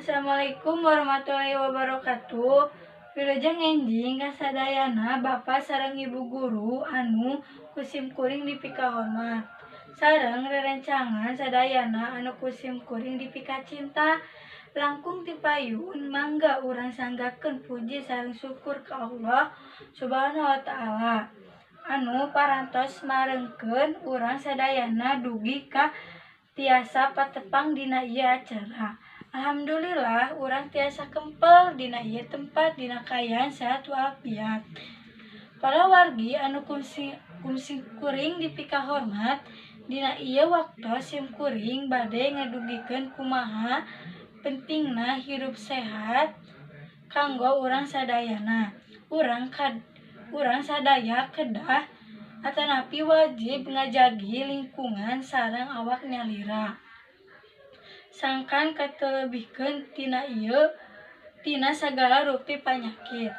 Assalamualaikum warahmatullahi wabarakatuh. Wilujeng enjing kasadayana Bapak sareng Ibu guru anu ku sim kuring dipikahormat. Sareng rerencangan sadayana anu ku sim kuring dipikacinta. Langkung ti payun mangga urang sanggakeun puji sareng syukur ka Allah Subhanahu wa taala anu parantos marengkeun urang sadayana dugi ka tiasa patepang dina ieu acara. Alhamdulillah urang tiasa kempel dina ieu tempat dina kaayaan sehat walafiat. Palawargi anu ku sim kuring dipikahormat, dina ieu waktos sim kuring bade ngadugikeun kumaha pentingna hirup sehat kanggo urang sadayana. Urang sadaya kedah atanapi wajib ngajagi lingkungan sareng awak nyalira sangkan katelebihkeun tina sagala rupi panyakit.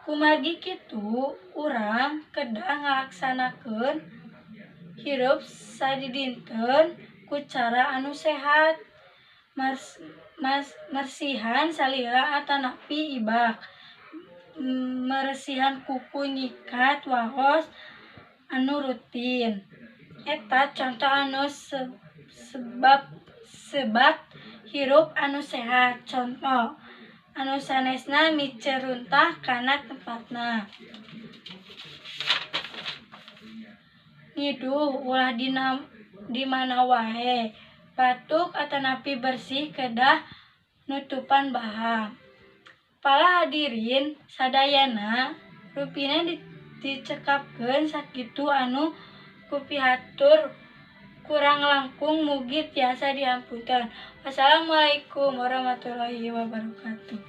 Kumargi kitu urang kedah ngalaksanakeun hirup sadidinten ku cara anu sehat. Mersihan salira atanapi ibak, meresihan kuku, nyikat waos anu rutin eta conto anu sebat hirup anu sehat. Conto anu sanesna miceun runtah kana tempatna, ngiduh ulah di mana wae, batuk atanapi bersih kedah nutupan bahang. Para hadirin sadayana, rupina dicekapkeun sakitu anu kupihatur, kurang langkung mugi tiasa dihapunten. Wassalamualaikum warahmatullahi wabarakatuh.